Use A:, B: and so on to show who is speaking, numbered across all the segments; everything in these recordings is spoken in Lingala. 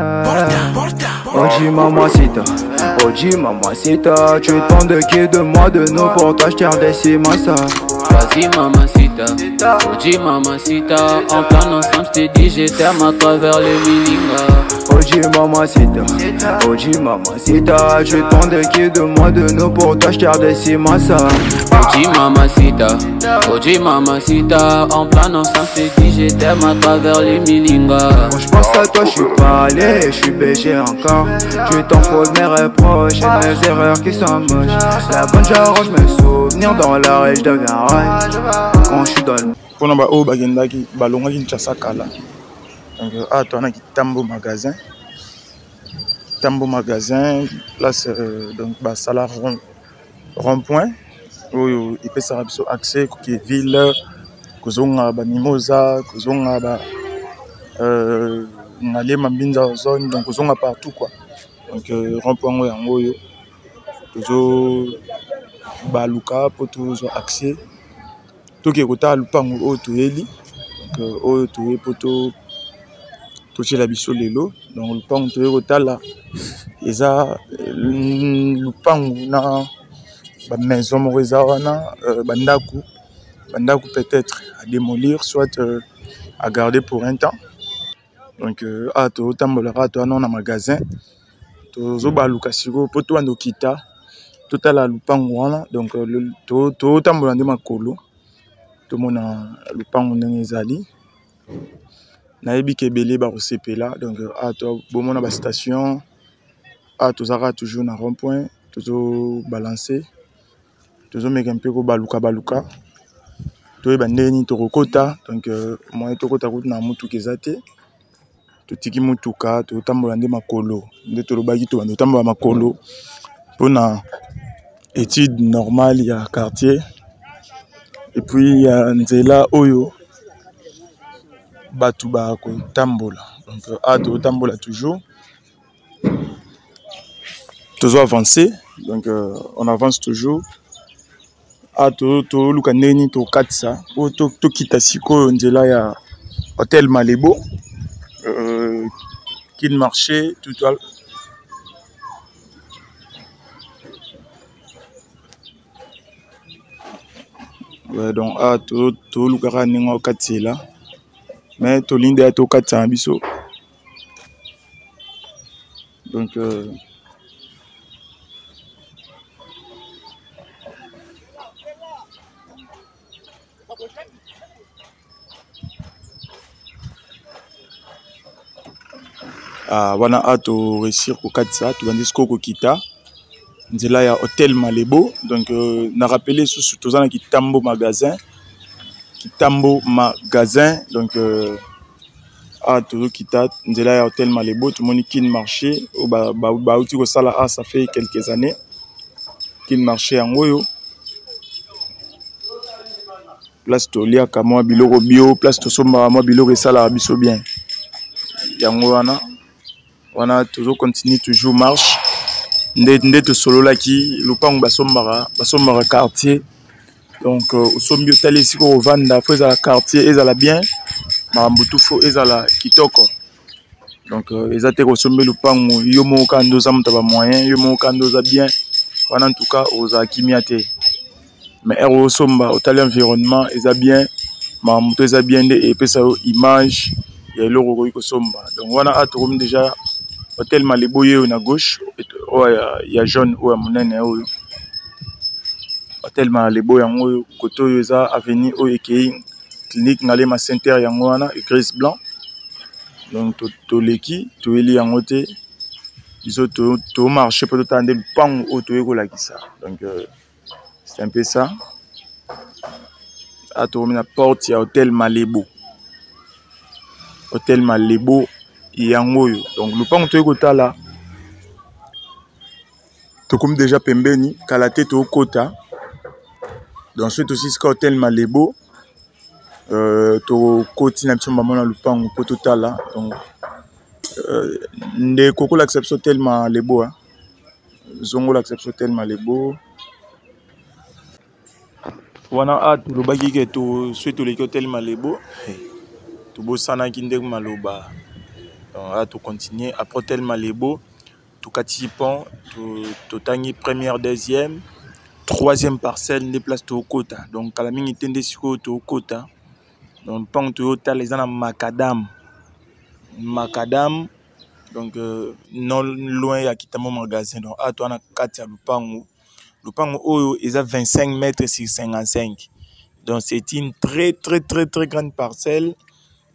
A: Oh mamacita, oh mamacita, tu te de qui, de moi, de nous, pour toi je tire des ça.
B: Vas-y mamacita, oh mamacita, en plein ensemble je t'ai dit je t'aime à travers les milinga.
A: Oh mamacita, oh mamacita, tu te de qui, de moi, de nous, pour toi je tire des ça.
B: Oh mamacita, oh mamacita, en plein ensemble je t'ai dit je t'aime à travers les milinga.
A: Quand je pense à toi je suis pas allé, je suis BG encore. Tu t'en fous de mes reproches et de mes erreurs qui sont moches. La bonne j'arrange mes souvenirs dans la je deviens rail. Quand je suis dans le
C: mpona baoyo bakendaki balongaki Kinshasa kala. Donc awa toza na Kitambo magasin, Kitambo magasin place donc basala rond point oyo epesaka biso accès koke ville, kozonga ba Mimosa, kozonga ba Ngaliema Mbinza zone, donc kozonga partout quoi. Donc rond point yango yango oyo tozo baluka mpo tozwa accès toke kotala lupango oyo toyeli, donc oyo toye mpo totiela biso lelo. Donc lupango toye kotala eza lupango na ba maison moko eza wana, bandako bandako peut-être à démolir soit à garder pour un temps. Donc awa tozotambolaka toza nano na magasin, tozobaluka sikoyo mpo tobanda kokita totala lupango wana. Donc tozotambola nde makolo tomona lupango ndenge ezali. Nayebi ke ebele bakosepela. Donc awa bomona ba station, awa tozalaka toujours na rond point, tozobalance, tozomeka mpe kobaluka baluka toyeba ndenge nini tokokota. Donc moyen tokota kutu na mutuka eza te, totiki mutuka totambola nde makolo. Nde tolobaki tobanda kotambola makolo mpona étude normale ya quartier et puis ya nzela oyo bato bakotambola. Donc awa tozotambola toujours, tozo avancer. Donc on avance toujours. Awa toluka ndenge nini tokatisa po tokita sikoyo nzela ya Hotel Malebo, Kin Marché tout. Ouais, donc awa tolukaka ndenge okatisela, mais tolingi deya tokatisa na biso. Donc wana a to réussir kokatisa, tobandi sikoyo kokita nzela ya Hotel Malebo. Donc na rappele susu toza na Kitambo magasin, Kitambo magasin. Donc awa tozokita nzela ya Hotel Malebo, tomoni Kin Marché oyo bauti kosala a ça fait quelques années. Kin Marché yango oyo place toliaka mwa biloko bio, place tosombaka mwa biloko esalaka biso bien, yango wana. Wana tozocontinue toujours marche nde tosololaki lupango basombaka, basombaka quartier. Donc osombi otali esika okovanda, fo ezala quartier ezala bien, makambo tu fo ezala kitoko. Donc eza te kosombi lupango yo moko kaka nde oza moto ya bamoyen, yo moko kaka nde oza bien wana, en tout cas ozala kimia te. Mais ere osomba otali environnement eza bien, makambo to eza bien, nde epesa yo image ya eloko okoki kosomba. Donc wana a tokomi déjà Hotel Malebo ye oyo na gauche oyo ya jaune oyo ya monene oyo Hotel Malebo yango oyo. Kote oyo eza avenue oyo ekei clinique Ngaliema Center, yango wana Grace Blanc. Donc toleki toyeli yango te, biso tomarche mpo totala nde lupango oyo toyei kolakisa. Donc c'est un peu ça. A tokomi na porte ya Hotel Malebo, Hotel Malebo yango oyo. Donc lupango toyei kotala, tokomi déjà pembeni, kala te tokota. Donc soki tosisika Hotel Malebo, tokoti na biso mbamo na lupango mpo totala. Donc ndeko kolakisa biso Hotel Malebo, zongolakisa biso Hotel Malebo wana. A tolobaki ke soki toleki Hotel Malebo, tobosanaki ndenge maloba. Donc awa tocontinue après hotel Malebo, tokatisi pont, totangi première, deuxième, troisième parcelle nde place tokota. Donc kala mingi te nde sikoyo tokota. Donc mpango toyotala eza na macadam, macadam, donc non loin ya Kitamo magasin. Donc awa toza na kati ya lupango. Lupango oyo eza 25 mètres sur 55. Donc c'est une très très très très grande parcelle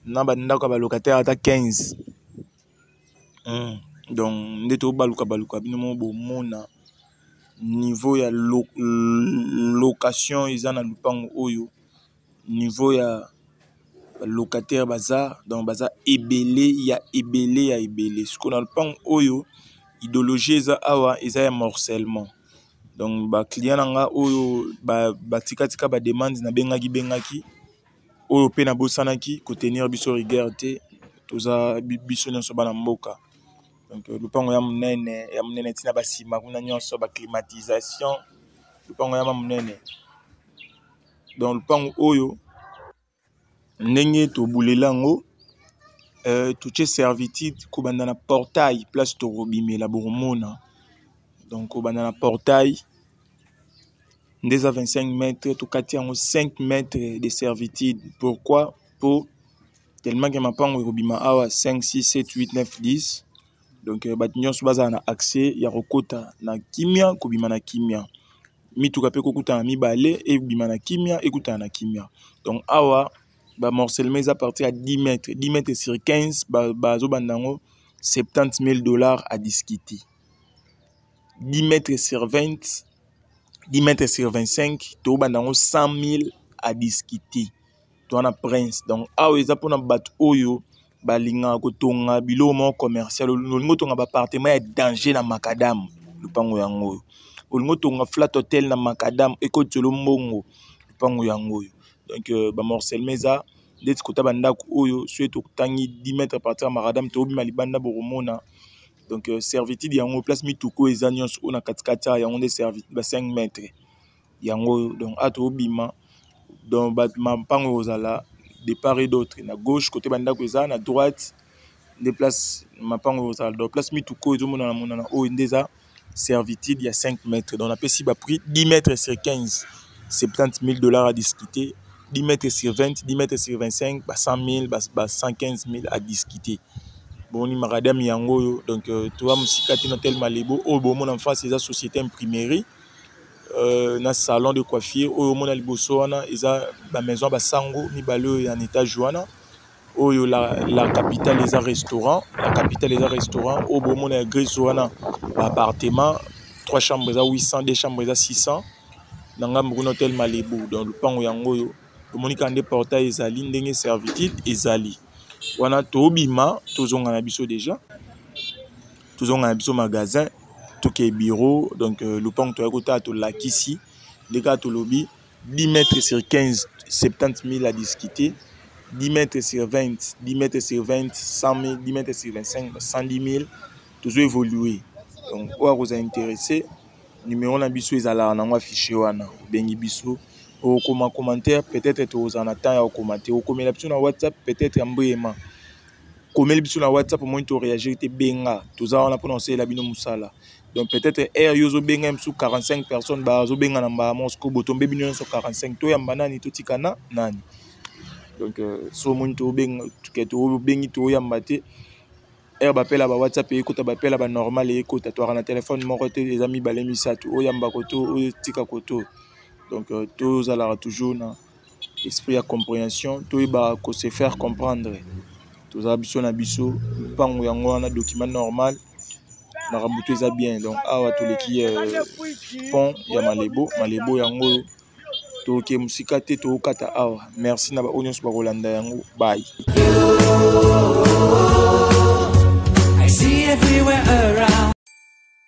C: na bandako ya balocataire ata 15. Donc nde tobaluka baluka bino moko bomona niveau ya location eza na lupango oyo, niveau ya locataire baza, donc baza ebele ya ebele ya ebele. Sikoyo na lupango oyo idéologie eza awa eza ya morcellement. Donc ba client na nga oyo batikatika ba demande na bengaki bengaki oyo pe nabosanaki kotenir biso rigueur te, toza biso nyonso bana mboka. Donc lupango ya monene ya monene ntina basima kuna nyonso ba climatisation, lupango ya monene. Donc lupango oyo ndenge tobulela yango, totie servitude kobanda na portail place tokobimela bokomona. Donc kobanda na portail nde eza 25 mètres, tokati yango 5 mètres de servitude. Pourquoi? Po tellement que mapango ekobima awa 5, 6, 7, 8, 9, 10. Donc bato nyonso bazala na accès ya kokota na kimia, kobima na kimia. Mituka pe kokutana mibale ebima na kimia, ekutana na kimia. Donc awa ba morcellement eza partir ya 10 mètres, 10 mètres sur 15, bazobanda yango 70 000 $ à discuter. 10 mètres sur 20, 10 mètres sur 25, tobanda yango 100 000 à discuter. To wana prince. Donc awa eza mpona bato oyo balingaka kotonga biloko moko commercial. Olingi otonga baappartement ya danger na macadam, lupango yango oyo. Olingi otonga flat hotel na macadam, ekotelo mbongo, lupango yango oyo. Donc bamorcellement eza ndeti kota bandako oyo soki totangi 10 mètres partir ya macadam, tobima libanda bokomona. Donc servitude yango place mituko eza nyonso oyo na katikati awa, yango nde servitude ba 5 mètres yango oyo. Donc awa tobima, donc mapango ekozala de part et d'autre, na gauche côté bandako eza, na droite nde place mapango ekozala. Donc place mituko ezomonana monana oyo nde eza servitude ya 5 mètres. Donc napesi baprix: 10 mètres sur 15, 70 000 $ à discuter; 10 mètres sur 20, 10 mètres sur 25, ba 100 000, ba 115 000 à discuter. Boni macadam yango oyo. Donc toza mosika te na hotel Malebo oyo bomona face, eza société imprimerie na salon de coiffure. Oyo omona liboso wana eza bamaison ya basango mibale oyo ya na étage wana. Oyo la capitale eza restaurant, la capitale eza restaurant. Oyo bomona ya grise wana, baappartement 3 chambres eza 800, 2 chambres eza 600, na ngambo kuna hotel Malebu. Donc lupango yango oyo omoni kaka nde portail ezali ndenge servitude ezali wana. Tobima, tozonga na biso déjà, tozonga na biso magasin, toke bureau. Donc lupango toyaki kotala, tolakisi nde kaka tolobi: 10 mètres sur 15, 70 000 à discuter; 10 mètres sur 20, 10 mètres sur 20, 100 000; 10 mètres sur 25, 110 000. Tozo évoluer. Donc oyo akozala intéressé, numéro na biso ezalaka nango affiché wana, obengi biso, okoma commentaire, peut-être tokozala na temps ya kokoma te, okomela biso na WhatsApp. Peut-être ya mbuyema komeli biso na WhatsApp, omoni toréagir te, benga, toza wana mpona kosalela bino mosala. Donc peut-être heure yo ozobenga mosusu, 45 personnes bazobenga na mbala moko, sikoyo botombe bino nyonso 45, toyamba nani, totika na nani? Donc so omoni tobengi, toyamba te, heure bapela ba WhatsApp ekota, bapela banormal ekota, toyaka na telefone moko te, eza mibale misato, oyamba koto, otika koto. Donc tozalaka toujours na esprit ya compréhension, toyebaka kose faire comprendre, tozala biso na biso. Mpango yango wana, document normal, makambo to eza bien. Donc awa toleki pont ya Malebo, Malebo yango oyo, toke mosika te, tokokata awa. Merci na baoyo nyonso bakolanda yango. Bye.
D: I see everywhere around.